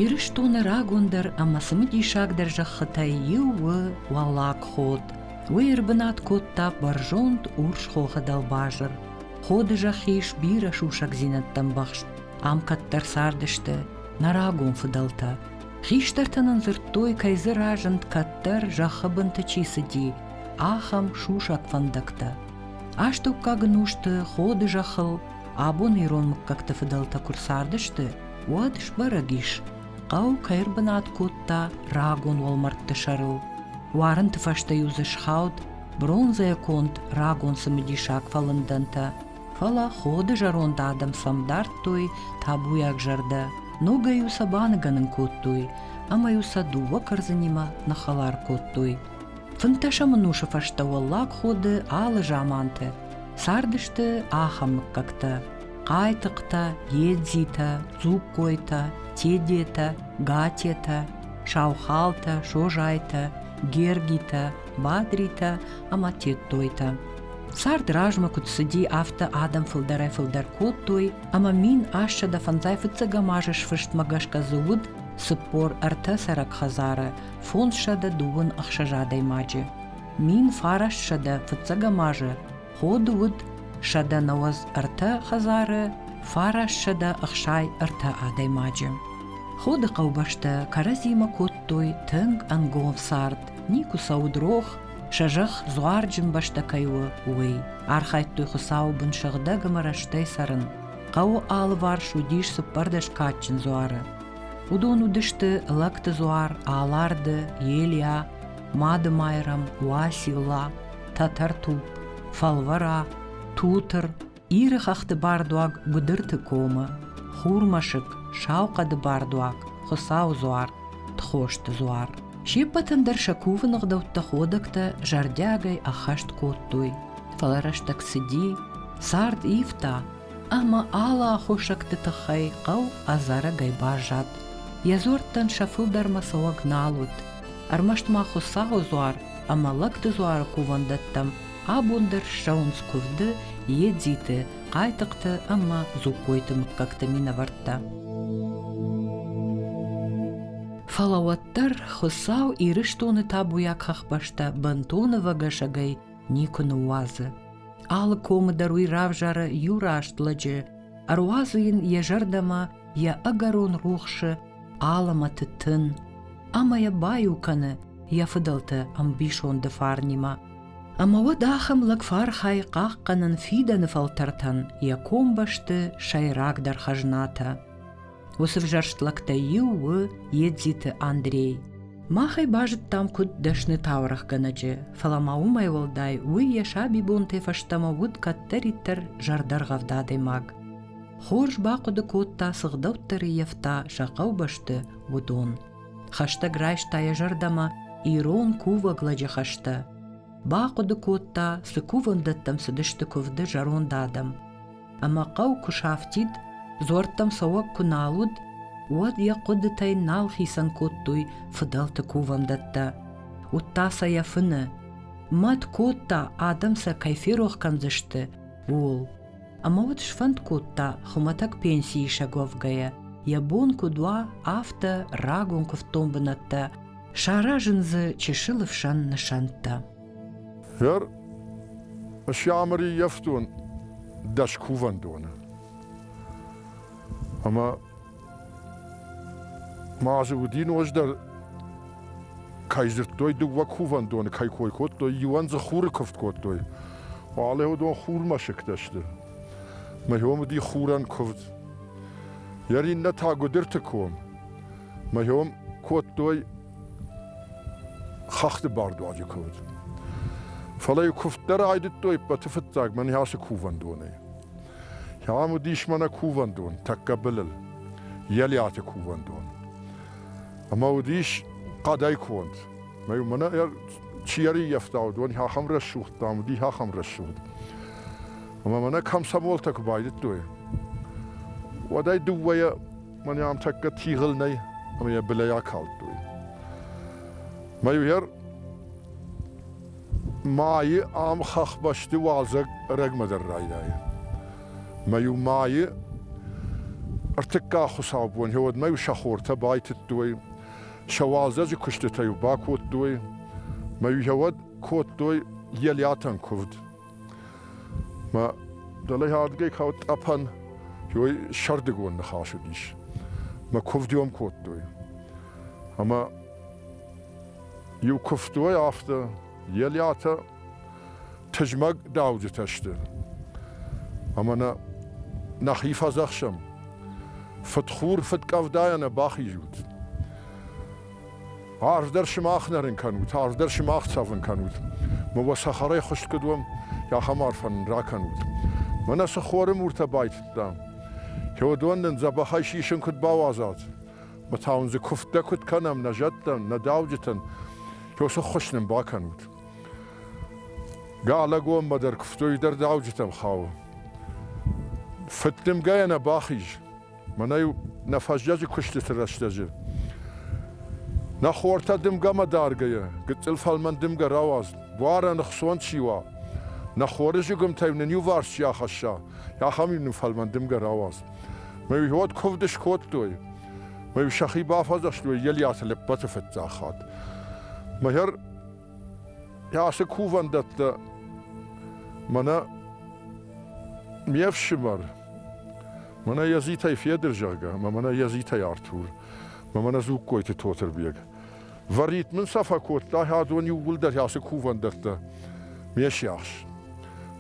Ирыстоны рагондӕр ӕмӕ цымыдисагдӕр зӕххытӕй иу у Уӕллаг Ход. Уый ӕрбынат кодта бӕрзонд урс хохы дӕлбазыр. Ходы зӕхх ис бирӕ сусӕгдзинӕдтӕ ӕмбӕхст. Ам кӕддӕр цардысты нӕ рагон фыдӕлтӕ. Хистӕртӕ нын дзырдтой, кӕй дзы разынд кӕддӕр зӕххы бынты чи цыди, ахӕм сусӕг фӕндӕгтӕ. Астӕуккаг ӕнусты Ходы зӕххыл абон ирон мыггӕгты фыдӕлтӕ куы рцардысты, уӕд сбӕрӕг ис, хъӕу кӕй ӕрбынат кодта рагон уӕлмӕрдты сӕрыл. Уарынты фӕстӕ-иу дзы схауд бронзӕйӕ конд рагон цымыдисаг фӕлындӕнтӕ, фӕлӕ Ходы зӕронд адӕм сӕм дардтой табуйаг зӕрдӕ, ногӕй-иу сӕ баныгӕнын кодтой ӕмӕ-иу сӕ дыууӕ кӕрдзынимӕ ныххӕлар кодтой. Фынддӕсӕм ӕнусы фӕстӕ Уӕллаг Ходы алы заманты цардысты ахӕм мыггӕгтӕ: Хъайтыхътӕ, Едзитӕ, Дзугкойтӕ, Тедетӕ, Гатетӕ, Саухалтӕ, Созайтӕ, Гергитӕ, Бадритӕ ӕмӕ Тедтойтӕ. Цард размӕ куыд цыди, афтӕ адӕм фылдӕрӕй-фылдӕр кодтой, ӕмӕ 1855 фыццӕгӕм азы сфыстмӕ гӕсгӕ дзы уыд 43 цӕрӕг хӕдзары, 526 адӕймаджы. 1900 фыццӕгӕм азы Ходы уыд 193 хӕдзары, 963 адӕймаджы. Ходы хъӕубӕстӕ кӕрӕдзимӕ кодтой тынг ӕнгом цард, никуы сӕ уыд рох, сӕ зӕхх дзуарджын бӕстӕ кӕй у, уый. Архайдтой Хуыцауы бын сыгъдӕг ӕмӕ рӕстӕй цӕрын. Хъӕуы алыварс уыдис 14 кадджын дзуары. Уыдон уыдысты Лӕгты дзуар, Аларды, Елиа, Мады Майрӕм, Уацилла, Тӕтӕртупп, Фӕлвӕра, Тутыр, Иры хӕхты бардуаг Гуыдырты комы, Хурмӕсыг, Саухъӕды бардуаг, Хуыцауы дзуар, Тхосты дзуар. Се ппӕтӕн дӕр сӕ кувыны ӕгъдӕуттӕ ходӕгтӕ зӕрдиагӕй ӕххӕст кодтой. Фӕлӕ рӕстӕг цыди, цард ивта, ӕмӕ алы аххосӕгты тыххӕй хъӕу ӕдзӕрӕгӕй баззад. Йӕ дзуӕрттӕн сӕ фылдӕрмӕ цӕуӕг нал уыд. Ӕрмӕст ма Хуыцауы дзуар ӕмӕ лӕгты дзуары кувӕндӕттӕм абон дӕр ссӕуынц куывды Едзиты, Хъайтыхъты ӕмӕ Дзугкойты мыггӕгты минӕвӕрттӕ. Фӕлӕ уӕддӕр Хуыцау Ирыстоны табуйаг хӕхбӕстӕ бынтон ӕвӕгӕсӕгӕй никуы ныууадзы. Алы комы дӕр уый равзары иу раст лӕджы, ӕруадзы йын йӕ зӕрдӕмӕ йӕ ӕгӕрон рухсы алӕмӕты тын ӕмӕ йӕ баиу кӕны йӕ фыдӕлты ӕмбисонды фарнимӕ. Ӕмӕ уӕд ахӕм лӕг фӕархайы хъахъхъӕнын фидӕны фӕлтӕртӕн йӕ комбӕсты сӕйрагдӕр хӕзнатӕ. Уыцы взӕрст лӕгтӕй иу у Едзиты Андрей. Мах ӕй базыдтам куыд дӕсны таурӕгъгӕнӕджы, фӕлӕ ма уымӕй уӕлдай уый йӕ сабибонтӕй фӕстӕмӕ уыд кӕддӕриддӕр зӕрдӕргъӕвд адӕймаг. Хорз бахъуыды кодта, цы гъдӕуттӕ рыййӕфта сӕ хъӕубӕсты, уыдон. Хӕстӕг райста йӕ зӕрдӕмӕ ирон кувӕг лӕджы хӕстӕ. Бахъуыды кодта, цы кувӕндӕттӕм цыдысты куывды зӕронд адӕм. Ӕмӕ хъӕу куы сафтид, дзуӕрттӕм цӕуӕг куы нал уыд, уӕд йӕ хъуыдытӕй нал хицӕн кодтой фыдӕлты кувӕндӕттӕ. Уыдта сӕ йӕ фыны. Мӕт кодта, адӕм сӕ кӕй ферох кӕндзысты, ууыл. Ӕмӕ уӕд сфӕнд кодта, хуымӕтӕг пенсиисӕг уӕвгӕйӕ, йӕ бон куыд уа, афтӕ рагон куывддон бынӕттӕ саразын дзы чысыл ӕфсӕн нысӕнттӕ. Гъер сӕмыри йӕфтон дӕс кувӕндоны. Ӕмӕ ма дзы уыди ноджыдӕр, кӕй дзырдтой, дыууӕ кувӕндоны кӕй кой кодтой, иуӕн дзы хуры куывд кодтой. Уалӕ уыдон хурмӕсыгтӕ сты. Мӕ уым уыди хурӕн куывд. Йӕ иннӕ та Гуыдырты ком. Мӕ уым кодтой хӕхты бардуаджы куывд. Фӕлӕ-иу куывдтӕ райдыдтой ӕппӕты фыццаг мӕнӕ ацы кувӕндонӕй. Ам уыдис мӕнӕ кувӕндон тӕккӕ былыл, Елиаты кувӕндон. Ӕмӕ уыдис хъӕдӕй конд. Мӕ-иу мӕнӕ чи ӕрыййӕфта, уыдон ахӕм рӕсугъд, дам, уыди ахӕм рӕсугъд. Ӕмӕ мӕнӕ комсомолтӕ куы байдыдтой, уӕд ӕй дыууӕйӕ мӕнӕ ам тӕккӕ тигъыл нӕй, ӕмӕ йӕ былӕй акалдтой. Мӕ-иу майы ам хӕхбӕсты уалдзӕг ӕрӕгмӕ дӕр райдайы. Мӕ-иу майы. Ӕртыккаг хуыцаубон уӕдмӕ-иу сӕ хортӕ байтыдтой, сӕ уалдзӕджы куыстытӕ-иу бакодтой, мӕ-иу уӕд кодтой Елиатӕн куывд. Мӕ дӕлӕ ардыгӕй кауд тъӕпӕн, уый сӕрдыгон ныхас уыдис. Мӕ куывд-иу кодтой. Ӕмӕ иу куывтой афтӕ, Елиатӕ тызмӕг дауджытӕ сты. Ӕмӕ нӕ нӕхи фӕдзӕхсӕм. Фыдхур, фыдкъӕвдайӕ нӕ бахизут. Арфдӕр сымах нӕрын кӕнут, арфдӕр сымах цӕвын кӕнут. Мӕ уӕ цӕхӕрӕй хуыст куыд уӕм, ахӕм арфӕ нын ракӕнут. Мӕнӕ цы хоры муртӕ байтыдтам, уыдон нын дзӕбӕхӕй сисын куыд бауадзат, мӕ та уын дзы куывдтӕ куыд кӕнӕм нӕ зӕдтӕн, нӕ дауджытӕн, уыцы ххуыс нын бакӕнут. Галӕгонмӕ дӕр куывтой дӕр дауджытӕм хауы. Фыддымгӕйӕ нӕ бахиз, мӕнӕ-иу нӕ фӕззӕджы куыстыты рӕстӕджы нӕ хортӕ дымгӕмӕ даргӕйӕ, гыццыл фӕлмӕн дымгӕ рауадз, буарӕн ӕхцон чи уа, нӕ хоры зыгуымтӕй нын иуварс чи ахӕсса, ахӕм-иу нын фӕлмӕн дымгӕ рауадз. Мӕ уӕд куывд скодтой, мӕ сӕхи бафӕдзӕхстой Елиаты лӕппӕты фыццаг хатт. Мӕ ацы кувӕндӕттӕ мӕнӕ ме фсымӕр, мӕнӕ Езитӕй Федыр, зӕгъгӕ, ӕмӕ мӕнӕ Езитӕй Артур, ӕмӕ мӕнӕ Дзугкойты Тотырбег. Варит мын сӕ фӕкодта, адон иууылдӕр ацы кувӕндӕттӕ ме сиахс.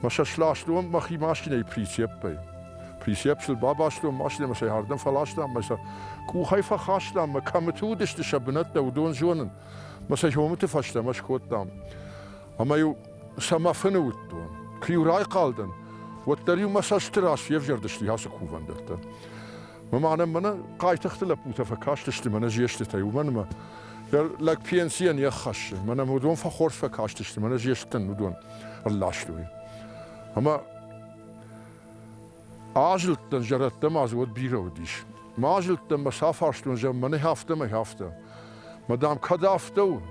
Мӕ сӕ сластон мӕхи машинӕйы прицеппӕй. Прицеп сыл бабастон машинӕмӕ сӕ ардӕм фӕластам, мӕ сӕ къухӕй фӕхастам, мӕ кӕмыты уыдысты сӕ бынӕттӕ, уыдон зонын. Мӕ сӕ хомыты фӕстӕмӕ скодтам. Ӕмӕ-иу сӕ мӕ фыны уыдтон. Куы-иу райхъал дӕн, уӕддӕр-иу мӕ цӕсты раз февзӕрдысты ацы кувӕндӕттӕ. Мӕ мӕнӕ мӕнӕ хъайтыхты лӕппутӕ фӕкастысты мӕнӕ зестытӕй, уымӕн ӕмӕ лӕг пенсийӕ не ххӕссы. Мӕнӕ уыдон фӕхорз фӕкастысты, мӕнӕ зестытӕн уыдон ӕрластой. Ӕмӕ Азылдтӕн зӕрӕдтӕ ма дзы уӕд бирӕ уыдис. Мӕ азылдтӕн мӕ сӕ афарстон, зӕгъ, мӕнӕ афтӕ мӕ афтӕ. Мӕ дам, кӕд афтӕ у,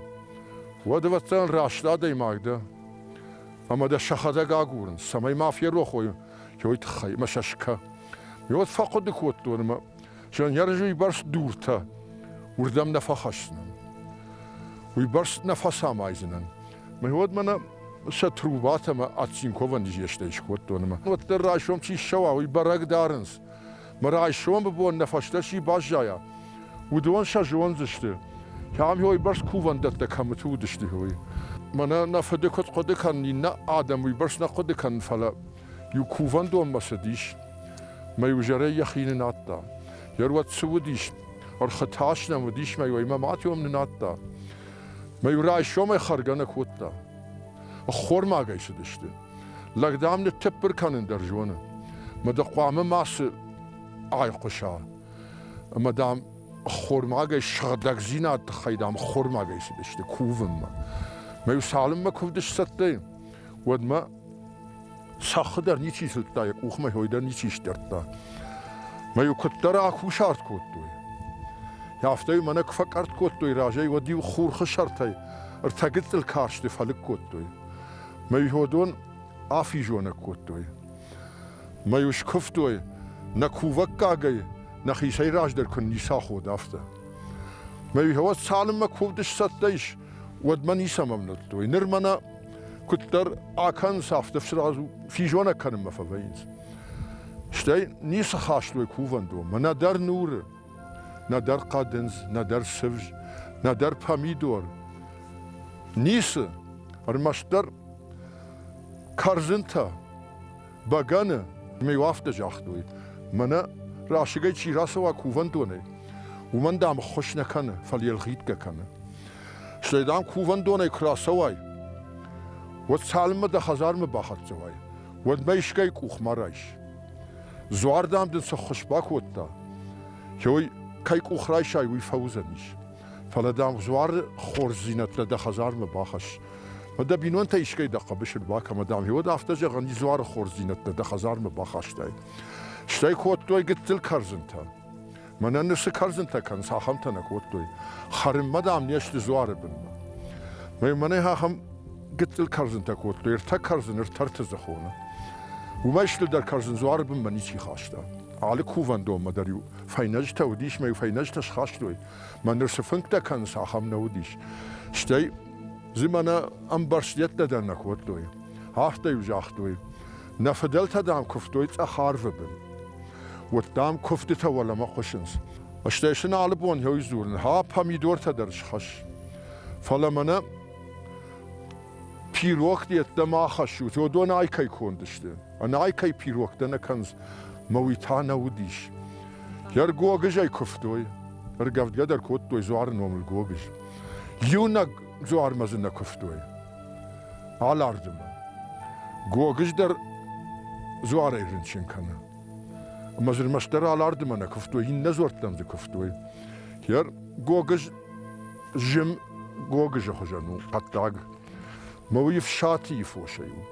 уӕд, ӕвӕццӕгӕн, раст адӕймаг дӕ. Ӕмӕ дӕ сӕхӕдӕг агурынц, цӕмӕй ма ферох уой, уый тыххӕй ӕмӕ сӕ скӕ. Уӕд фӕхъуыды кодтон ӕмӕ зӕгъын, йӕ разы уыйбӕрц дуртӕ уырдӕм нӕ фӕхӕсдзынӕн. Уыйбӕрц нӕ фӕцамайдзынӕн. Мӕ уӕд мӕнӕ сӕ трубатӕ ӕмӕ Ацинковӕн низестӕй скодтон ӕмӕ уӕддӕр райсом чи ссӕуа, уый бӕрӕг дарынц. Мӕ райсомы бон нӕ фӕстӕ чи баззайа, уыдон сӕ зондзысты, кӕм уыйбӕрц кувӕндӕттӕ кӕмыты уыдысты, уый. Мӕнӕ нӕ фыды куыд хъуыды кӕнын, иннӕ адӕм уыйбӕрц нӕ хъуыды кӕнын, фӕлӕ иу кувӕндонмӕ цыдис, мӕ иу зӕрӕй йӕхи нынадта. Йе руӕд цы уыдис, ӕрхы тас нӕм уыдис, мӕ иу ӕй мӕ матиом нынадта. Мӕ-иу райсомӕй хӕргӕ нӕ кодта. Ӕххормагӕй цыдысты. Лӕг, дам, ныттыппыр кӕнын дӕр зоны. Мӕ дӕ хъуамӕ мацы айхъуыса. Ӕмӕ, дам, ӕххормагӕй сыгъдӕгдзинад тыххӕй, дам, ӕххормагӕй цыдысты кувынмӕ. Мӕ-иу цалынмӕ куывд сцӕттӕ, уӕдмӕ цӕххы дӕр ничи тылдта, йӕ къухмӕ хой дӕр ничи сдӕрдта. Мӕ-иу куыддӕр акусарт кодтой, афтӕ-иу мӕнӕ куы фӕкъӕртт кодтой разӕй, уӕд-иу хурхы сӕртӕй ӕртӕ гыццыл карсты фӕлыг кодтой. Мӕ-иу уыдон афизонӕг кодтой. Мӕ-иу скуывтой, нӕ кувӕггагӕй нӕхицӕй раздӕр куы ницы аход, афтӕ. Мӕ-иу уӕд цалынмӕ куывд сцӕттӕ ис, уӕдмӕ ницӕмӕ ӕвнӕлдтой. Ныр мӕнӕ куыддӕр акӕнынц, афтӕ сразу физонӕг кӕнынмӕ фӕвӕййынц. Стӕй ницы хастой кувӕндонмӕ, нӕдӕр нуры, нӕдӕр хъӕдындз, нӕдӕр цывз, нӕдӕр помидор. Ницы, ӕрмӕстдӕр кӕрдзынтӕ, бӕгӕны. Ӕмӕ-иу афтӕ загътой, мӕнӕ расыгӕй чи рацӕуа кувӕндонӕй, уымӕн, дам, ӕххуыс нӕ кӕны, фӕлӕ йе лгъитгӕ кӕны. Стӕй, дам, кувӕндонӕй куы рацӕуай, уӕд цалынмӕ дӕ хӕдзармӕ бахӕццӕ уай, уӕдмӕ искӕй къух ма райс. Дзуар, дам, дын цы ххуыс бакодта, уый кӕй къух райсай, уый фӕуыдзӕнис. Фӕлӕ, дам, дзуары хорздзинӕдтӕ дӕ хӕдзармӕ бахӕсс. Мӕ дӕ бинонтӕ искӕй дӕ хъӕбысы бакӕ, мӕ, дам, уӕд афтӕ зӕгъӕн, дзуары хорздзинӕдтӕ дӕ хӕдзармӕ бахастай. Стӕй кодтой гыццыл кӕрдзынтӕ. Мӕнӕн цы кӕрдзынтӕ кӕнынц, ахӕмтӕ нӕ кодтой. Хӕрынмӕ, дам, не сты дзуары бынмӕ. Мӕ мӕнӕ ахӕм гыццыл кӕрдзынтӕ кодтой, ӕртӕ кӕрдзыны ӕртӕ дзы хоны. Уымӕй стырдӕр кӕрдзын дзуары бынмӕ ничи хаста. Алы кувӕндонмӕ дӕр-иу фӕйнӕджытӕ уыдис, мӕ-иу фӕйнӕджытӕ схастой. Мӕ ныр цы фынгтӕ кӕнынц, ахӕм нӕ уыдис. Стӕй дзы мӕнӕ ӕмбӕрзтӕттӕ дӕр нӕ кодтой. Афтӕ-иу загътой, нӕ фыдӕлтӕ, дам, куывтой цъӕх арвы бын. Уӕд, дам, куывдтытӕ уӕлӕмӕ хъуысынц. Стӕй сын алы бон хъӕуы дзурын, ха, помидортӕ дӕр схӕсс. Фӕлӕ мӕнӕ пирогты йеддӕмӕ ахӕссут, уыдон айкӕй конд сты. Ӕнӕайкӕй пирогтӕ нӕ кӕнынц, мӕ уый та нӕ уыдис. Йӕ гогызӕй куывтой, ӕргӕвдгӕ дӕр кодтой дзуары номыл гогыз. Иунӕг дзуармӕ дзы нӕ куывтой. Алардымӕ. Гогыз дӕр дзуарӕй рынчын кӕны. Ӕмӕ дзы ӕрмӕстдӕр Алардымӕ нӕ куывтой, иннӕ дзуӕрттӕм дзы куывтой. Йӕ гогыз зым гогызы хуызӕн у, хъӕддаг. Мӕ уый Фсатийы фосӕй у.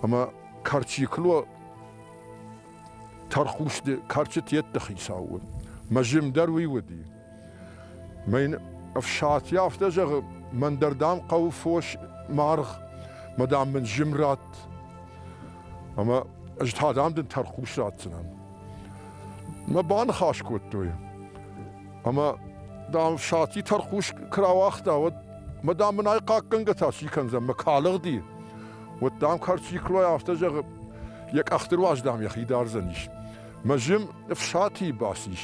Ӕмӕ Карчикло тӕрхъусты кӕрчытетты хицау уыд. Мӕ зым дӕр уый уыди. Мӕ йын Ӕфсати афтӕ зӕгъы, мӕн дӕр, дам, хъӕуы фос, маргъ, мӕ, дам, мын зым ратт. Ӕмӕ ӕз та, дам, дын тӕрхъус ратдзынӕн. Мӕ баныхас кодтой. Ӕмӕ, дам, Фсати тӕрхъус куы рауагъта, уӕд мӕ, дам, мын ӕй хъахъхъӕнгӕ та чи кӕндзӕн, мӕ калыгъди. Уӕд, дам, Карчиклой афтӕ зӕгъы, йӕ къӕхты руаджы, дам, йӕхи дардзӕнис. Мӕ зым Фсатийы бацис.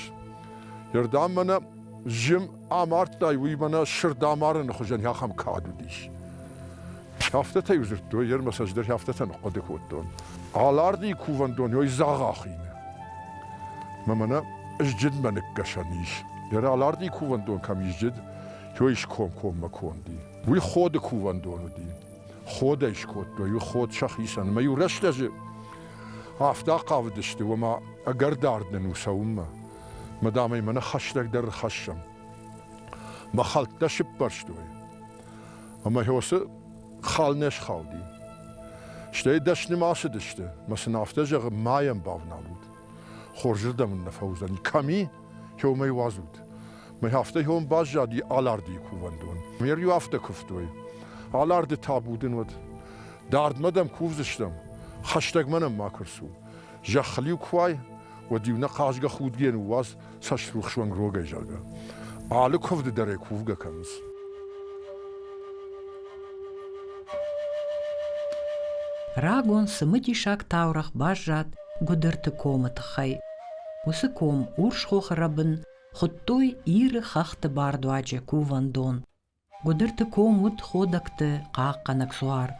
Йердӕм мӕнӕ зым амардтай, уый мӕнӕ сырд амарыны хуызӕн ахӕм кад уыдис. Афтӕтӕ-иу дзырдтой, ӕрмӕст ӕз дӕр афтӕтӕ ныхъхъуыды кодтон. Алардыйы кувӕндон ой дзӕгъӕхины. Мӕ мӕнӕ Зджыдмӕ ныккӕсӕн ис. Йӕ Алардыйы кувӕндон кӕм и Зджыд, той скомкоммӕ конд и. Уый Ходы кувӕндон уыди. Ходӕй скодтой, уый Ход сӕхицӕн. Ӕмӕ иу рӕстӕджы афтӕ хъавыдысты, ома ӕгӕр дард нын у цӕуынмӕ. Мӕ дам ӕй мӕнӕ хӕстӕгдӕр ӕрхӕссӕм. Мӕ хӕлттӕ сыппӕрстой. Ӕмӕ уыцы хал не схауди. Стӕй дӕснымӕ ацыдысты, мӕ сын афтӕ зӕгъы, ма йӕм бавналут. Хорзырдӕм ын нӕ фӕуыдзӕни. Кӕм и, уым ӕй уадзут. Мӕ афтӕ уым баззади Алардыйы кувӕндон. Ме иу афтӕ куывтой. Аларды табу дын уӕд. Дардмӕ дӕм кувдзыстӕм, хӕстӕгмӕ нӕм макуы рцу. Зӕххыл-иу куы уай, уӕд-иу нӕ хъазгӕ-худгӕ ныууадз цӕструхс уӕнгрогӕй, зӕгъгӕ. Алы куывды дӕр ӕй кувгӕ кӕнынц. Рагон цымыдисаг таурӕгъ баззад Гуыдырты комы тыххӕй. Уыцы ком Урс хохы рӕбын хуыдтой Иры хӕхты бардуаджы кувӕндон. Гуыдырты ком уыд ходӕгты хъахъхъӕнӕг суар.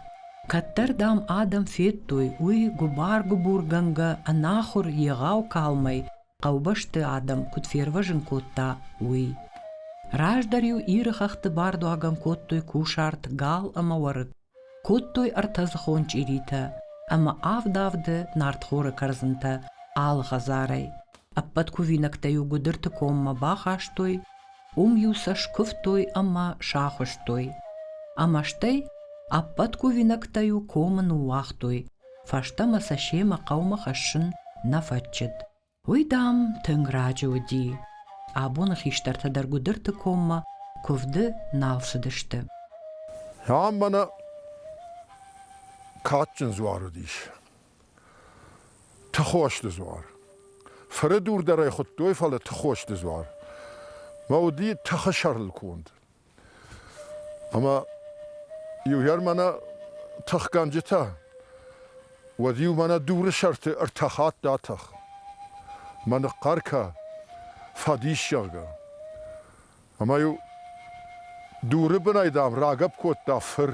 Кӕддӕр, дам, адӕм федтой, уый гуыбар-гуыбургӕнгӕ ӕнахуыр егъау калмӕй хъӕубӕсты адӕм куыд фервӕзын кодта, уый. Раздӕр-иу Иры хӕхты бардуагӕн кодтой кусарт гал ӕмӕ уӕрыкк, кодтой ӕртӕдзыхон чъиритӕ ӕмӕ авд-авды нартхоры кӕрдзынтӕ алы хӕдзарӕй. Ӕппӕт кувинӕгтӕ-иу Гуыдырты коммӕ бахастой, Уым-иу сӕ скуывтой ӕмӕ сахуыстой. Ӕмӕ стӕй ӕппӕт кувинӕгтӕ-иу комы ныууагътой, фӕстӕмӕ сӕ семӕ хъӕумӕ хӕссын нӕ фӕччыд. Уый, дам, тынг раджы уыди. Абоны хистӕртӕ дӕр Гуыдырты коммӕ куывды нал цыдысты. Ам мӕнӕ кадджын дзуар уыдис. Тыхосты дзуар. Фыры дур дӕр ӕй хуыдтой, фӕлӕ Тыхосты дзуар. Мӕ уыди тыхы сӕрыл конд. Ӕмӕ иугӕр мӕнӕ тыхгӕнджытӕ, уӕд-иу мӕнӕ дуры сӕрты ӕртӕ хатты атӕх. Мӕ ныхъхъӕр кӕ, фӕдис, зӕгъгӕ. Ӕмӕ-иу дуры бынӕй, дам, рагӕпп кодта фыр.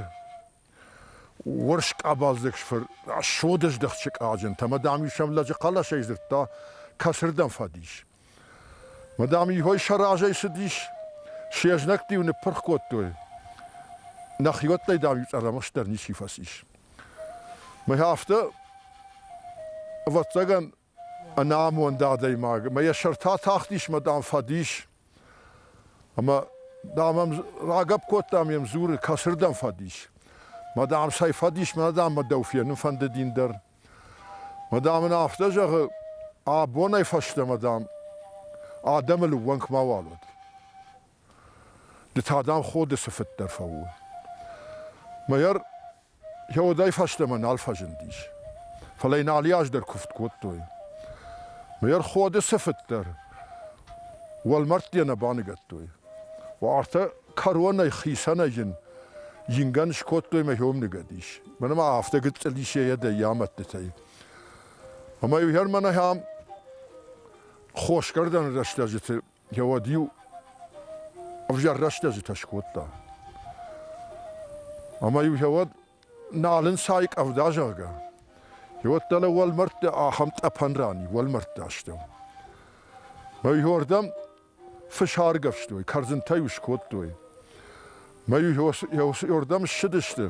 Урс къабаздзыг рӕсугъд сыкъаджынтӕ ӕмӕ, дам-иу сӕм лӕджы хъӕлӕсӕй дзырдта, кӕцырдӕм фӕдис. Мӕ, дам, иуӕй сӕ разӕй цыдис, се знӕгты-иу ныппырх кодтой. Нӕхиуӕттӕй, дам-иу цъӕрӕмыхст дӕр ничи фӕцис. Мӕ афтӕ, ӕвӕццӕгӕн, ӕнамонд адӕймаг, ӕмӕ йӕ сӕртӕ тахтис мӕ, дам, фӕдис. Ӕмӕ, дам, ӕм рагӕпп кодтам йӕм дзуры, кӕцырдӕм фӕдис? Мӕ, дам, цӕй фӕдис, мӕ, дам, мӕ дӕу фенын фӕндыдин дӕр. Мӕ, дам, ын афтӕ зӕгъы, абонӕй фӕстӕмӕ, дам, адӕмыл ӕууӕнк мауал уӕд. Ды та, дам, Ходы цы фыддӕр фӕуы. Мӕйӕр Йӕ уӕдӕй фӕстӕмӕ нал фӕзындис. Фӕлӕ йын алы аз дӕр куывд кодтой. Ме рходы цыфыддӕр уӕлмӕрдты нӕ баныгӕдтой. Уартӕ кӕронӕй хицӕнӕй йын ингӕн скодтой мӕ хиом ныгӕд ис. Мӕнӕ ма афтӕ гыццыл ис йӕ дӕ амӕдтытӕй. Ӕмӕ-иу хӕр мӕнӕ ахӕм хосгӕрдӕн рӕстӕджыты уӕд-иу ӕвзӕр рӕстӕджытӕ скодта. Ӕмӕ-иу уӕд нал ын цай къӕвда, зӕгъгӕ. Уӕд дӕлӕ уӕлмӕрдты ахӕм тъӕпӕн ран и, уӕлмӕрдты астӕу. Мӕ иуӕрдӕм фыс аргӕвстой, кӕрдзынтӕ-иу скодтой. Мӕ иуӕрдӕм ссыдысты,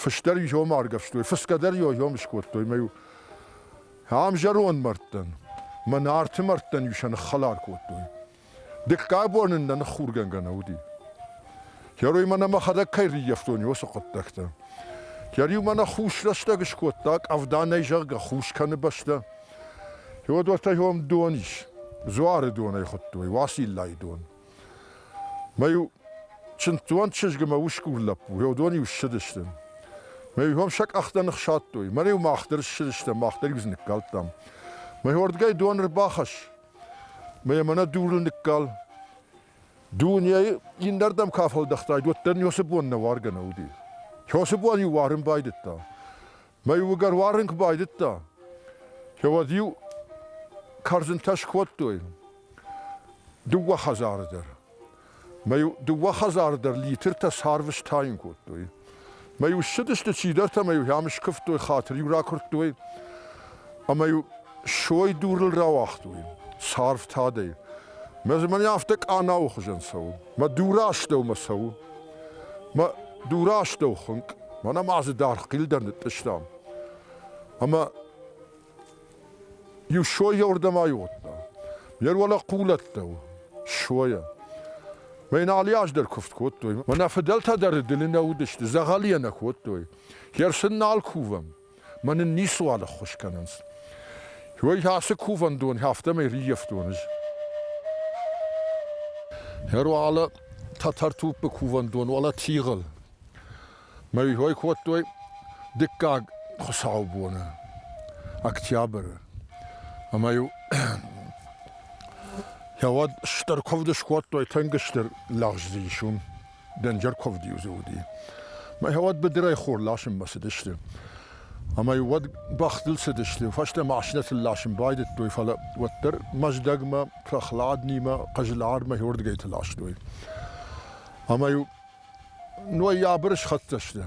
фыс дӕр иом аргӕвстой, фысгӕ дӕр иом скодтой. Мӕ-иу ам зӕронд мӕрдтӕн, мӕ Нарты мӕрдтӕн-иу сӕ ныххӕлар кодтой. Дыккаг бон ын нӕ ныххургӕнгӕ нӕ уыди. Герой мӕнӕ мӕхӕдӕг кӕй рыййӕфтон, уыцы хъуыддӕгтӕ. Гер-иу мӕнӕ хус рӕстӕг скодта, къӕвда нӕй, зӕгъгӕ, хус кӕны бӕстӕ. Геодортӕ йом дон ис, дзуары дон ӕй хуыдтой, Уациллайы дон. Мӕ-иу чындздзон чызг ӕмӕ усгур лӕппу, уыдон-иу ссыдысты. Мӕ-иу уым сӕ къӕхтӕ ныхсадтой, мӕ-иу мах дӕр ссыдыстӕм, мах дӕр-иу дзы ныккалдтам. Мӕ уырдыгӕй дон ӕрбахӕсс, Мӕ мӕнӕ дурыл ныккал. Дунейы иннӕрдӕм ка фӕлдӕхтайд, уӕддӕр ын уыцы бон нӕ уаргӕ нӕ уыди. Уыцы бон-иу уарын байдыдта. Мӕ-иу ӕгӕр уарын куы байдыдта, уӕд-иу кӕрдзынтӕ скодтой дыууӕ хӕдзары дӕр. Мӕ-иу дыууӕ хӕдзары дӕр литртӕ царв стайын кодтой. Мӕ-иу ссыдысты чидӕртӕ мӕ-иу ӕм скуывтой, хатыр-иу ракуырдтой ӕмӕ-иу сой дурыл рауагътой царв тадӕй. Мӕ дзы мӕнӕ афтӕ къанауы хуызӕн цӕуы. Мӕ дуры астӕумӕ цӕуы. Мӕ дуры астӕу хуынкъ. Мӕнӕ ма дзы даргъ хъил дӕр нытътъыстам. Ӕмӕ Иу сойӕ уырдӕм аивгъуыдта. Йе руӕлӕ хъулӕттӕ у, сойӕ. Мӕ йын алы аз дӕр куывд кодтой. Мӕнӕ фыдӕлтӕ дӕр дылы нӕ уыдысты, дзӕгъӕлыйӕ нӕ кодтой. Гъер сын нал кувӕм, мӕ нын ницыуал ӕххуыс кӕнынц. Уый ацы кувӕндон афтӕмӕй рыййӕфтон ӕз. Гъер уӕлӕ Тӕтӕртуппы кувӕндон, уӕлӕ тигъыл. Мӕ уый кодтой дыккаг хуыцаубоны, октябры. Ӕмӕ-иу уӕд стыр куывд скодтой, тынг стыр лӕгъз дзы ис уым, дынджыр куывд-иу дзы уыди. Мӕ уӕд быдырӕй хор ласынмӕ цыдысты. Ӕмӕ-иу уӕд бӕхтыл цыдысты, фӕстӕ машинӕтыл ласын байдыдтой, фӕлӕ уӕддӕр Мӕздӕгмӕ, Прохладныймӕ, Хъызлармӕ уырдыгӕйты ластой. Ӕмӕ-иу Ноябры схӕццӕ сты,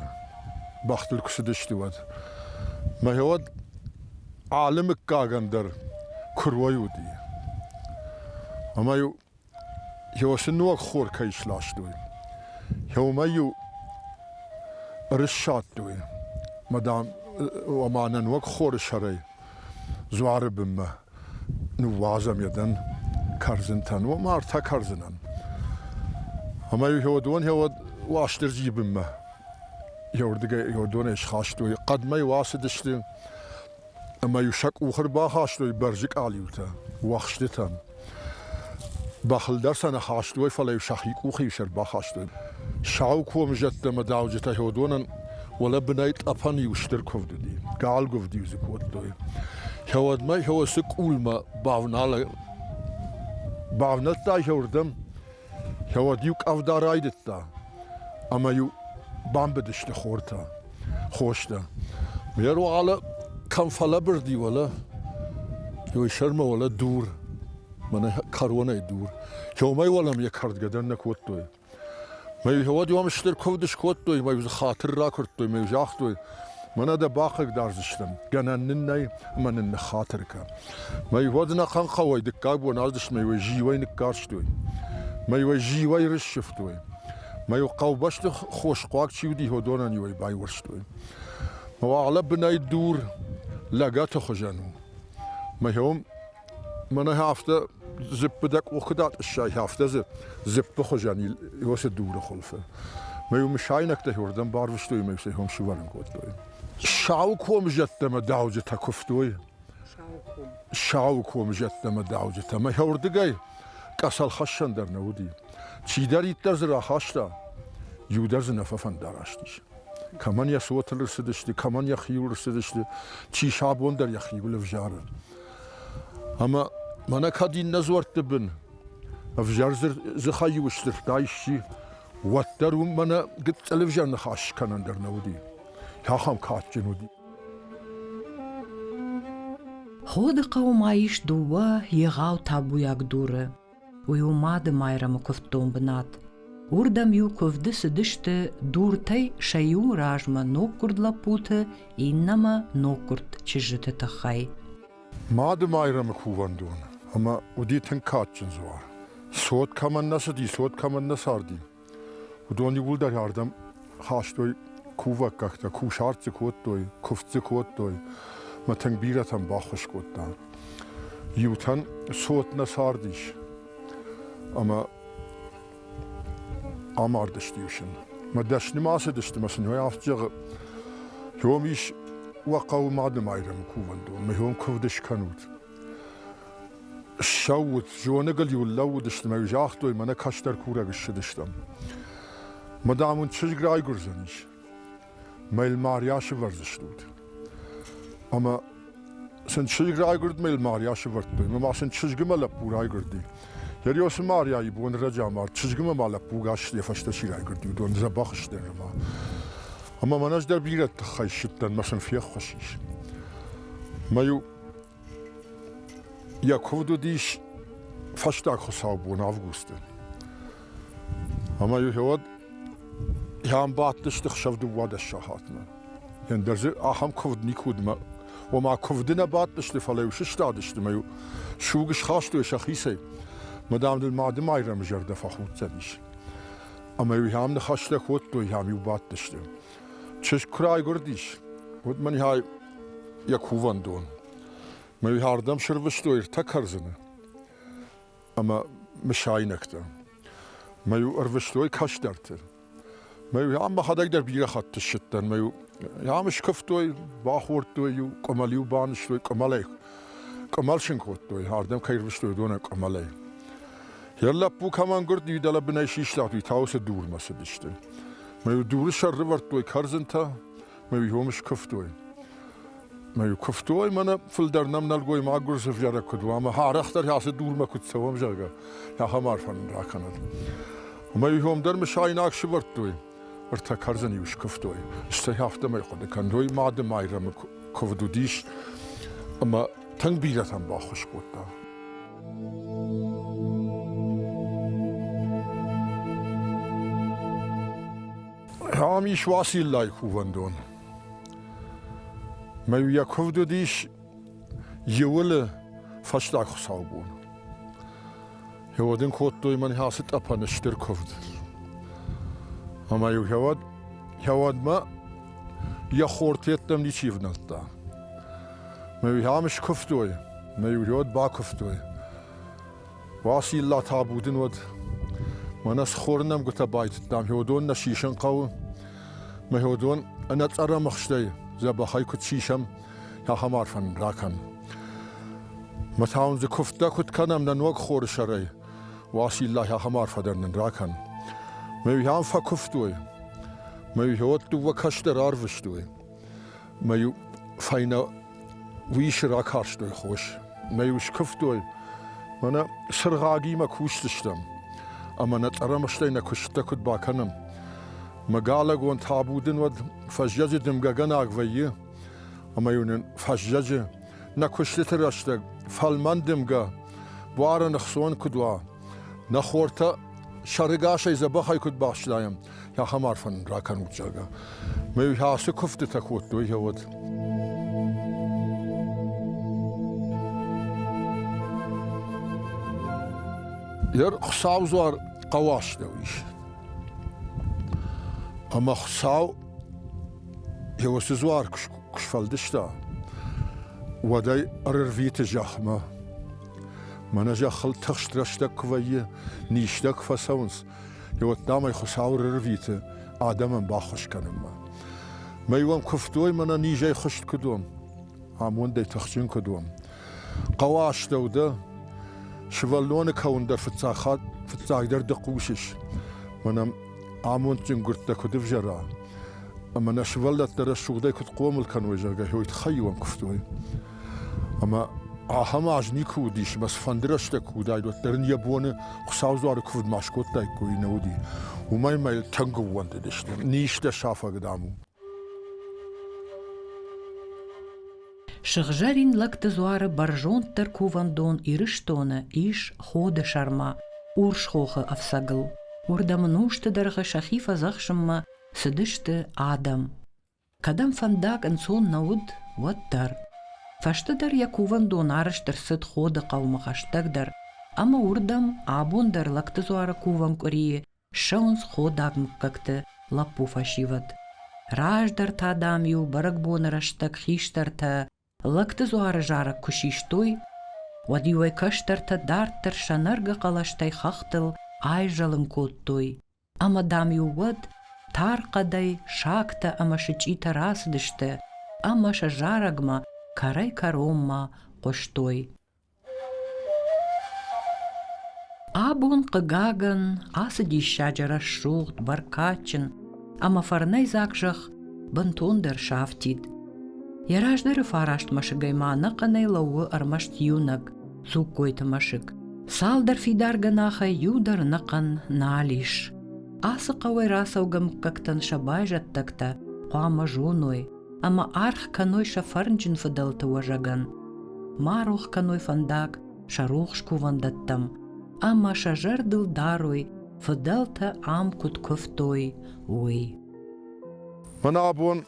бӕхтыл куы цыдысты, уӕд. Мӕ уӕд алы мыггагӕн дӕр куырой уыди. Ӕмӕ-иу уыцы ног хор кӕй сластой, уымӕй-иу ӕрыссадтой, мӕ, дам, ома нӕ ног хоры сӕрӕй дзуары бынмӕ ныууадзӕм йӕ дӕн кӕрдзынтӕн, уым ӕртӕ кӕрдзынӕн. Ӕмӕ-иу уыдон уӕд Уастырджийы бынмӕ еуырдыгӕй уыдонӕй схастой. Хъӕдмӕ-иу ацыдысты ӕмӕ-иу сӕ къухы ӕрбахастой бӕрзы къалиутӕ, уӕхстытӕн. Бӕхыл дӕр сӕ нӕ хастой, фӕлӕ-иу сӕхи къухы-иу сӕ ӕрбахастой. Сау комы зӕдтӕ ӕмӕ дауджытӕ уыдонӕн уӕлӕ бынӕй тъӕпӕн иу стыр куывд уыди, галгуывд-иу дзы кодтой. Уӕдмӕ уыцы къулмӕ бавналы бавнӕлдта уырдӕм, уӕд-иу къӕвда райдыдта ӕмӕ-иу бамбыдысты хортӕ, хостӕ. Ме руалы кӕм фӕлӕбырди уӕлӕ, уый сӕрмӕ уӕлӕ дур, мӕнӕ кӕронӕй дур. Уымӕй уӕлӕм йӕ кӕрдгӕ дӕр нӕ кодтой. Мӕ уӕд уӕм стыр куывд скодтой, мӕ дзы хатыр ракуырдтой, мӕ загътой, мӕнӕ дӕ бахъыгдардзыстӕм, гӕнӕн нын нӕй ӕмӕ нын ныххатыр кӕн. Мӕ уӕд ӕнӕхъӕн хъӕуӕй дыккаг бон аздысмӕ уӕ зиуӕй ныккарстой, мӕ уӕ зиуӕй рыссывтой, мӕ хъӕубӕсты хосхъуаг чи уыди, уыдонӕн иуӕй байуӕрстой. Мӕ уӕлӕ бынӕй дур лӕгӕты хуызӕн у. Мӕ Мӕнӕ афтӕ дзыппы дӕ къух куыд атъыссай, афтӕ дзы дзыппы хуызӕн уыцы дуры хуылфы. Мӕ-иу мысайнӕгтӕ уырдӕм барвыстой ӕмӕ-иу сӕ уым сывӕрын кодтой. Сау комы зӕдтӕ мӕ дауджытӕ куывтой. Сау комы зӕдтӕ мӕ дауджытӕ. Мӕ уырдыгӕй къӕсӕлхӕссӕн дӕр нӕ уыди. Чидӕриддӕр дзы рахаста, иу дӕр дзы нӕ фӕфӕндараст ис. Кӕмӕн йӕ цотыл ӕрцыдысты, кӕмӕн йӕхиуыл ӕрцыдысты, чи сӕ абон дӕр йӕхиуыл ӕвзары. Ӕмӕ мӕнӕ кӕд иннӕ дзуӕртты бын ӕвзӕр дзыхӕй-иу сдзырдта исчи, уӕддӕр уым мӕнӕ гыццыл ӕвзӕр ныхас скӕнӕн дӕр нӕ уыди. Ахӕм кадджын уыди. Ходы хъӕуы ма ис дыууӕ егъау табуйаг дуры. Уый у Мады Майрӕмы куывддон бынат. Уырдӕм-иу куывды цыдысты дуртӕй сӕ иуы размӕ ноггуырд лӕппуты, иннӕмӕ ноггуырд чызджыты тыххӕй. Мады Майрӕмы кувӕндон ӕмӕ уыди тынг кадджын дзуар. Цот кӕмӕн нӕ цыди, цот кӕмӕн нӕ царди, уыдон иууылдӕр ардӕм хастой кувӕггӕгтӕ, кусарт дзы кодтой, куывд дзы кодтой мӕ тынг бирӕтӕн баххуыс кодта. Иутӕн цот нӕ цардис ӕмӕ амардысты-иу сын. Мӕ дӕсны ма ацыдысты мӕ сын уый афтӕ зӕгъы, Хиом ис уӕ хъӕуы Мады Майрӕмы кувӕндон, мӕ хиом куывд скӕнут. Ссӕут, зоныгыл-иу лӕууыдысты мӕ загътой, мӕнӕ кӕстӕр курӕг ссыдыстӕм. Мӕ дам уын чызг райгуырдзӕнис, мӕ йыл Мариа сывӕрдзыстут. Ӕмӕ сын чызг райгуырд, мӕ йыл Мариа сывӕрдтой. Мӕ ма сын чызгы мӕ лӕппу райгуырди. Ериосы Мариайы бон рӕджы амард, чызгы мӕ ма лӕппу гас йӕ фӕстӕ чи райгуырди, уыдон дзӕбӕх сты нырма. Ӕмӕ мӕн ӕз дӕр бирӕ тыххӕй ссыдтӕн, мӕ сын феххуыс ис. Мӕ-иу Йӕ куывд уыдис фӕстаг хуыцаубон августы. Ӕмӕ-иу уӕд ам бадтысты хсӕв 12 сахатмӕ. Ӕндӕр дзы ахӕм куывд никуы уыд. Ома куывды нӕ бадтысты, фӕлӕ-иу сыстадысты мӕ-иу суг схастой сӕхицӕй. Мӕ дам дын Мады Майрӕмы зӕрдӕ фӕхуддзӕнис. Ӕмӕ-иу ам ныхӕстӕ кодтой, ам-иу бадтысты. Чызг куы райгуырдис, уӕд мӕн йӕ кувӕндон. Мӕ ардӕм сырвыстой ӕртӕ кӕрдзыны ӕмӕ мысайнӕгтӕ. Мӕ-иу ӕрвыстой кӕстӕрты. Мӕ-иу ам мӕхӕдӕг дӕр бирӕ хатты ссыдтӕн. Мӕ-иу ам скуывтой, бахордтой-иу, къуымӕл-иу банызтой, къуымӕлӕй къуымӕл сын кодтой, ардӕм кӕй ӕрвыстой, уыдонӕн къуымӕлӕй. Йӕ лӕппу кӕмӕн гуырд, уый дӕлӕ бынӕй систат, уый та уыцы дурмӕ цыдысты. Мӕ-иу дуры сӕр рывӕрдтой кӕрдзынтӕ, мӕ-иу уым скуывтой. Мӕ-иу куывтой, мӕнӕ фылдӕр нӕм нӕлгоймаг гуырдзы ӕвзӕрӕг куыд уа, ӕмӕ арӕхдӕр ацы дурмӕ куыд цӕуӕм, зӕгъгӕ, ахӕм арфӕ нын ракӕнӕд. Ӕмӕ-иу уым дӕр мысайнаг сывӕрдтой, ӕртӕ кӕрдзын-иу скуывтой. Стӕй афтӕмӕй хъуыды кӕнтой, Мады Майрӕмы куывд уыдис, ӕмӕ тынг бирӕтӕн баххуыс кодта. Ам ис Уациллайы кувӕндон. Мӕ йӕ куывд уыдис иуылы фӕстаг хуыцаубон. Уӕд ын кодтой мӕн ацы тъӕпӕны стыр куывд. Ӕмӕ-иу уӕд, уӕдмӕ йӕ хортеттӕм ничи ӕвнӕлдта. Мӕ-иу ам скуывтой, мӕ-иу уӕд бакуывтой. Уацилла табу дын уӕд. Мӕнӕ цы хоры нӕмгуытӕ байтыдтам, уыдон нӕ сисын хъӕуы. Мӕ уыдон ӕнӕцъӕрӕмыхстӕй дзӕбӕхӕй куыд сисӕм, ахӕм арфӕ нын ракӕн. Мӕ та уын дзы куывдтӕ куыд кӕнӕм нӕ ног хоры сӕрӕй, Уацилла ахӕм арфӕ дӕр нын ракӕн. Мӕ ам фӕкуывтой, мӕ уӕд дыууӕ кӕстӕр арвыстой. Мӕ-иу фӕйнӕ уисы ракарстой хос. Мӕ-иу скуывтой, мӕнӕ цыргъагимӕ кусдзыстӕм ӕмӕ нӕ цъӕрӕмыстӕй нӕ куысттӕ куыд бакӕнӕм. Мӕ галӕгон табу дын уӕд фӕззӕджы дымгӕгӕнаг вӕййы, ӕмӕ-иу нын фӕззӕджы нӕ куыстыты рӕстӕг фӕлмӕн дымгӕ буары ныхсон куыд уа, нӕ хортӕ сӕрыгасӕй дзӕбӕхӕй куыд бафснайӕм, ахӕм арфӕ нын ракӕнут, зӕгъгӕ. Мӕ ацы куывдтытӕ кодтой уӕд. Йӕ Хуыцау дзуар хъӕуы астӕу ис. Ӕмӕ Хуыцау йӕ уыцы дзуар куы сфӕлдыста, уӕд ӕй ӕрӕрвиты зӕхмӕ. Мӕнӕ зӕххыл тыхст рӕстӕг куы вӕййы, низтӕ куы фӕцӕуынц, уӕд дам ӕй Хуыцау ӕрӕрвиты адӕмӕн баххуыс кӕнынмӕ. Мӕ-иу ӕм куывтой, мӕнӕ низӕй хызт куыд уӕм, амондӕй тыхджын куыд уӕм. Хъӕуы астӕу дӕ, сывӕллоны кӕуын дӕр фыццаг хатт, фыццагдӕр ды хъусыс. Мӕнӕ амондджын гуырдтӕ куыд ӕвзӕра, ӕмӕ нӕ сывӕллӕттӕ рӕсугъдӕй куыд хъомыл кӕной, зӕгъгӕ, уый тыххӕй-иу ӕм куывтой. Ӕмӕ Ахӕм аз никуы уыдис, ӕмӕ цыфӕнды рӕстӕг куы уыдаид, уӕддӕр ын йӕ боны Хуыцаудзуары куывд ма скодтаиккой, нӕ уыди. Уымӕй мӕ тынг ӕууӕндыдысты. Низтӕ сафӕг, дам, у. Сыгъзӕрин лӕгты дзуары бӕрзонддӕр кувӕндон Ирыстоны ис Ходы сӕрмӕ, Урс хохы ӕфцӕгыл. Уырдӕм ӕнусты дӕргъы сӕхи фӕдзӕхсынмӕ цыдысты адӕм. Кӕдӕм фӕндаг ӕнцон нӕ уыд, уӕддӕр. Фӕстӕдӕр йӕ кувӕндон арӕзт ӕрцыд Ходы хъӕумӕ хӕстӕгдӕр, ӕмӕ уырдӕм абон дӕр Лӕгты дзуары кувӕн къуырийы ссӕуынц ходаг мыггӕгты лӕппу-фӕсивӕд. Раздӕр та, дам-иу бӕрӕгбоны рӕстӕг хистӕртӕ Лӕгты дзуары зарӕг куы систой, уӕд-иу ӕй кӕстӕртӕ дарддӕр сӕ нӕргӕ хъӕлӕстӕй хӕхтыл айзӕлын кодтой, ӕмӕ, дам-иу уӕд тар хъӕдӕй сагтӕ ӕмӕ сычъитӕ рацыдысты ӕмӕ сӕ зарӕгмӕ кӕрӕй-кӕронмӕ хъуыстой. Абон, хъыгагӕн, ацы диссаджы рӕсугъд, бӕркадджын ӕмӕ фӕрнӕйдзаг зӕхх бынтондӕр сафтид. Йӕ раздӕры фараст мӕсыгӕй ма ӕнӕхъӕнӕй лӕууы ӕрмӕст иунӕг Дзугкойты мӕсыг. Цалдӕр фидар гӕнахӕй иу дӕр ӕнӕхъӕн нал ис. Ацы хъӕуӕй рацӕугӕ мыггӕгтӕн сӕ байзӕддӕгтӕ хъуамӕ зоной ӕмӕ аргъ кӕной сӕ фӕрнджын фыдӕлты уӕзӕгӕн, ма рох кӕной фӕндаг сӕ рухс кувӕндӕттӕм ӕмӕ сӕ зӕрдыл дарой, фыдӕлтӕ ам куыд куывтой, уый. Мӕн абон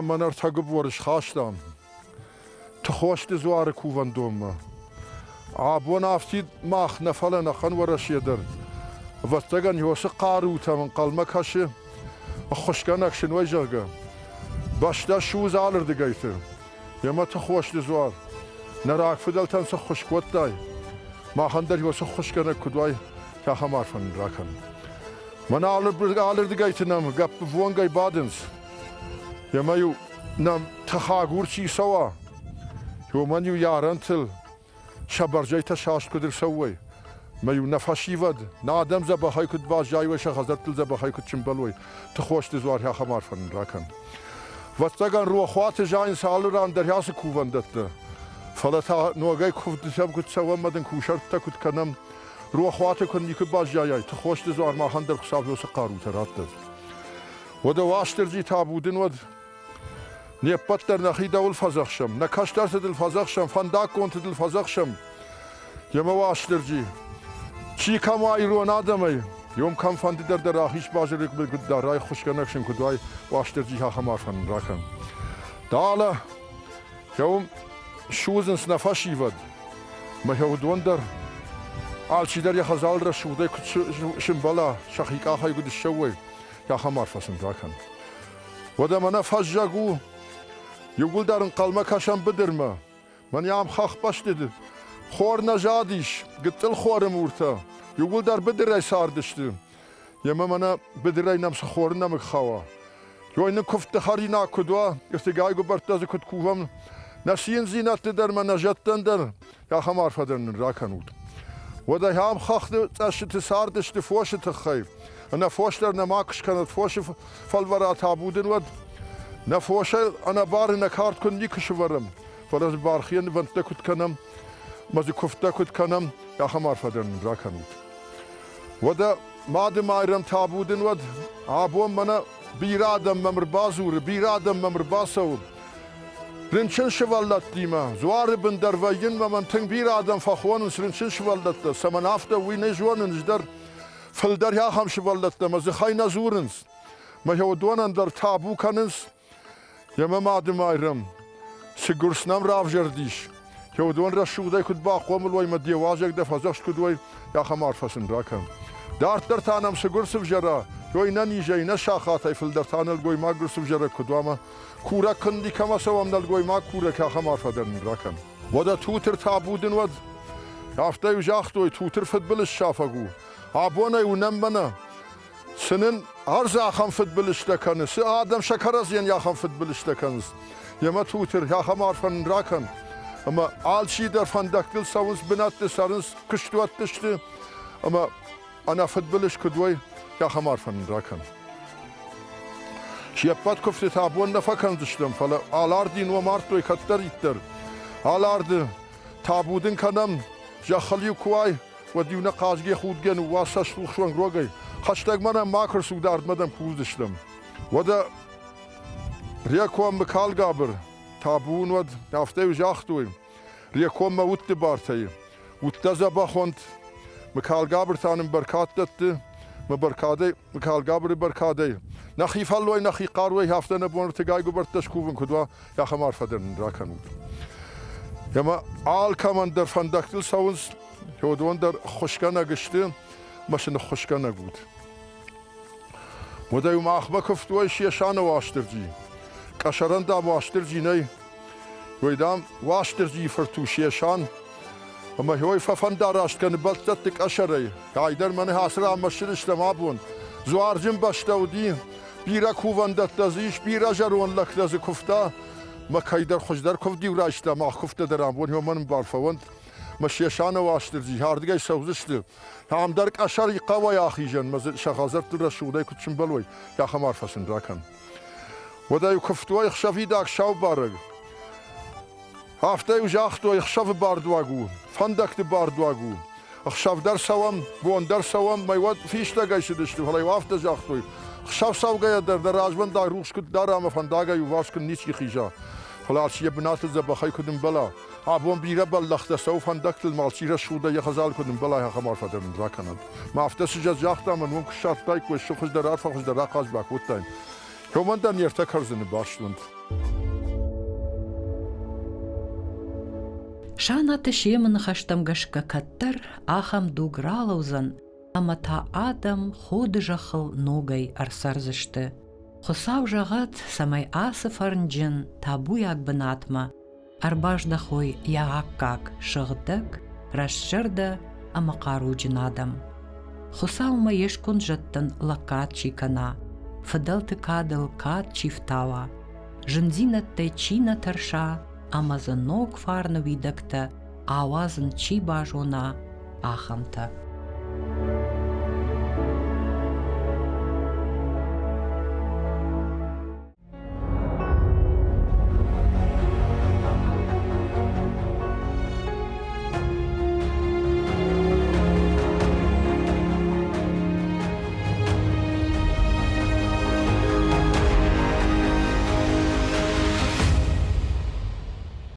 мӕн ӕртӕ гуыбор схастам Тыхосты дзуары кувӕндонмӕ. Абон афтид мах нӕ, фӕлӕ нӕхъӕн Уӕрӕсе дӕр. Ӕвӕццӕгӕн, уыцы хъарутӕм ӕнхъӕлмӕ кӕсы, ӕххуысгӕнӕг сын уой, зӕгъгӕ. Бӕстӕ судзы алырдыгӕйты. Йемӕ Тыхосты дзуар. Нӕ рагфыдӕлтӕн цы ххуыс кодтай, махӕн дӕр уыцы ххуысгӕнӕг куыд уай, ахӕм арфӕ нын ракӕн. Мӕнӕ алырдыгӕйты нӕм гӕппыввонгӕй бадынц. Ӕмӕ-иу нӕм тыхагур чи цӕуа, уымӕн-иу йӕ арӕнтыл сӕ бӕрзӕйтӕ саст куыд ӕрцӕуой, мӕ-иу нӕ фӕсивӕд, нӕ адӕм дзӕбӕхӕй куыд баззайой, сӕ хӕдзӕрттыл дзӕбӕхӕй куыд сымбӕлой, Тыхосты дзуар ахӕм арфӕ нын ракӕн. Ӕвӕццӕгӕн, рохуаты зайынц алы ран дӕр ацы кувӕндӕттӕ. Фӕлӕ та ногӕй куывдтытӕм куыд цӕуӕм ӕмӕ дын кусӕрттӕ куыд кӕнӕм, рохуаты куыд никуы баззайай, Тыхосты дзуар махӕн дӕр Хуыцау уыцы хъарутӕ раттӕд. Уӕдӕ Уастырджи табу дын уӕд! Не ппӕт дӕр нӕхи дӕуыл фӕдзӕхсӕм, нӕ кӕстӕрты дыл фӕдзӕхсӕм, фӕндаггонты дыл фӕдзӕхсӕм. Емӕ Уастырджи, чи кӕм уа ирон адӕмӕй, уым кӕмфӕнды дӕр дӕ рахиз базыры куыд дарай, хуысгӕнӕг сын куыд уай, Уастырджи ахӕм арфӕ нын ракӕн. Далӕ, уым судзынц нӕ фӕсивӕд, мӕ уыдон дӕр алчидӕр йӕ хӕдзары рӕсугъдӕй куыд сымбӕла, сӕхи къахӕй куыд ссӕуой, ахӕм арфӕ сын ракӕн. Уӕдӕ мӕнӕ фӕззӕг у, иууылдӕр ӕнхъӕлмӕ кӕсӕм быдырмӕ. Мӕн ам хӕхбӕсты хор нӕ задис, гыццыл хоры муртӕ. Иууылдӕр быдырӕй цардысты. Емӕ мӕнӕ быдырӕй нӕм цы хоры нӕмыг хауа. Ой, нын куывдты хӕринаг куыд уа, ӕртыгай гуыбӕрттӕ дзы куыд кувӕм, нӕ циндзинӕдты дӕр мӕ нӕ зӕдтӕн дӕр, ахӕм арфӕ дӕр нын ракӕнут. Уӕдӕ ахӕм хӕхты цъӕссыты цардысты фосы тыххӕй. Ӕнӕ фос дӕр нӕ макуы скӕнӕд, фосы фӕлвӕра табу дын уӕд. Нӕ фосӕй ӕнӕбары нӕ кард куыд никуы сывӕрӕм, фӕлӕ дзы бархийӕ нывӕндтӕ куыд кӕнӕм, мӕ дзы куывдтӕ куыд кӕнӕм, ахӕм арфӕ дӕр нын ракӕнут. Уӕдӕ Мады Майрӕм табу дын уӕд, абон мӕнӕ бирӕ адӕм мӕм ӕрбадзуры, бирӕ адӕм мӕм ӕрбацӕуы. Рынчын сывӕллӕттимӕ дзуары бын дӕр вӕййын мӕ мӕн тынг бирӕ адӕм фӕхонынц рынчын сывӕллӕттӕ, цӕмӕн афтӕ, уый нӕ зонын ӕз дӕр. Фылдӕр ахӕм сывӕллӕттӕ мӕ дзыхӕй нӕ дзурынц. Мӕ уыдонӕн дӕр табу кӕнынц. Йемӕ Мады Майрӕм, цы гуырц нӕм равзӕрдис, уыдон рӕсугъдӕй куыд бахъомыл уой мӕ де уазӕг дӕ фӕдзӕхст куыд уой, ахӕм арфӕ сын ракӕн. Дарддӕр та нӕм цы гуырц ӕвзӕра, уой нӕ низӕй, нӕ сахатӕй фылдӕр та нӕлгоймаг гуырц ӕвзӕрӕг куыд уа мӕ курӕг куы никӕмӕ цӕуӕм нӕлгоймаг курӕг, ахӕм арфӕ дӕр нын ракӕн. Уӕдӕ Тутыр табу дын уӕд. Афтӕ-иу загътой, Тутыр фыдбылыз сафӕг у. Абонӕй уынӕм мӕнӕ, Цы нын ӕрдз ахӕм фыдбылызтӕ кӕны, цы адӕм сӕ кӕрӕдзийӕн ахӕм фыдбылызтӕ кӕнынц. Йемӕ Тутыр, ахӕм арфӕ нын ракӕн, ӕмӕ алчидӕр фӕндӕгтыл цӕуынц, бынӕтты цӕрынц, куыстуӕтты сты, ӕмӕ ӕнӕ фыдбылыз куыд уой, ахӕм арфӕ нын ракӕн. Се ппӕт куывдтытӕ абон нӕ фӕкӕндзыстӕм, фӕлӕ Алардин уӕ мардтой кӕддӕриддӕр. Аларды, табу дын кӕнӕм, зӕххыл-иу куы уай, уӕд-иу нӕ хъазгӕ-худгӕ ныууадз цӕстылхсуанг рогӕй, хӕстӕгмӕ нӕм макуы рцу, дардмӕ дӕм кувдзыстӕм. Уӕдӕ Реком Мыкалгабыр, табу уын уӕд, афтӕ-иу загътой, Рекоммӕ удты бартӕй, удтӕ дзӕбӕх уӕнт, Мыкалгабыр та нын бӕркад дӕтты, мӕ бӕркадӕй, Мыкалгабыры бӕркадӕй. Нӕхи фӕллой, нӕхи хъаруӕй афтӕ нӕ бон ӕртыгай гуыбӕрттӕ скувын куыд уа, ахӕм арфӕ дӕр нын ракӕнут. Ӕмӕ алкӕмӕн дӕр фӕндӕгтыл цӕуынц, уыдон дӕр ххуысгӕнӕг сты, мӕ сын ӕххуысгӕнӕг ут. Уӕдӕ-иу махмӕ куывтой Сесаны Уастырджи. Къӕсӕрӕн, дам, Уастырджи нӕй. Уый, дам, Уастырджийы фырт у Сесан. Ӕмӕ ой фӕфӕндараст кӕны бӕлццӕтты къӕсӕрӕй. Айдӕр мӕнӕ ацы ранмӕ ссыдыстӕм абон. Дзуарджын бӕстӕ уыди, бирӕ кувӕндӕттӕ дзы ис, бирӕ зӕронд лӕгтӕ дзы куывта. Мӕ кӕйдӕр хуыздӕр куывд-иу райста, мах куывдтӕ дӕр абон уымӕн ӕмбал фӕуӕнт. Мӕ Сесаны Уастырджи ардыгӕй цӕудзысты. Ам дӕр къӕсӕр хъӕуӕй ахизӕн, мӕ дзы сӕ хӕдзӕртты рӕсугъдӕй куыд сымбӕлой, ахӕм арфӕ сын ракӕн. Уӕдӕ-иу куывтой ӕхсӕвидаг сау барӕг. Афтӕ-иу загътой, ӕхсӕвы бардуаг у, фӕндӕгты бардуаг у. Ӕхсӕв дӕр цӕуӕм, бон дӕр цӕуӕм, мӕ уӕд фистӕгӕй цыдысты, фӕлӕ-иу афтӕ загътой, ӕхсӕв цӕугӕйӕ дӕр дӕ развӕндаг рухс куыд дара ӕмӕ фӕндагӕй иуварс куыд ничи хиза, фӕлӕ алчи йӕ бынаты дзӕбӕхӕй куыд ӕмбӕла. Абон бирӕ бӕллӕхтӕ цӕуы фӕндӕгтыл, ма алчи рӕсугъдӕй йӕ хӕдзары куыд ӕмбӕла, ахӕм арфӕ дӕр ын ракӕнӕд. Мӕ афтӕ цы зӕд загъта, мӕн уым куы ссардтаиккой, цы хуыздӕр арфӕ хуыздӕр ахъаз бакодтаин. Уымӕн дӕр не ртӕ кӕрдзыны баст уынд. Санаты Семы ныхӕстӕм гӕсгӕ кӕддӕр ахӕм дуг ралӕудзӕн, ӕмӕ та адӕм Ходы зӕххыл ногӕй ӕрцӕрдзысты. Хуыцау зӕгъӕд, цӕмӕй ацы фӕрнджын табуйаг бынатмӕ ӕрбаздӕхой йӕ аккаг сыгъдӕг, рӕстзӕрдӕ ӕмӕ хъаруджын адӕм. Хуыцаумӕ йе сконд зӕдтӕн лӕггад чи кӕна, фыдӕлты кадыл кад чи фтауа, зындзинӕдтӕй чи нӕ тӕрса ӕмӕ дзы ног фарны уидӕгтӕ ауадзын чи базона, ахӕмтӕ.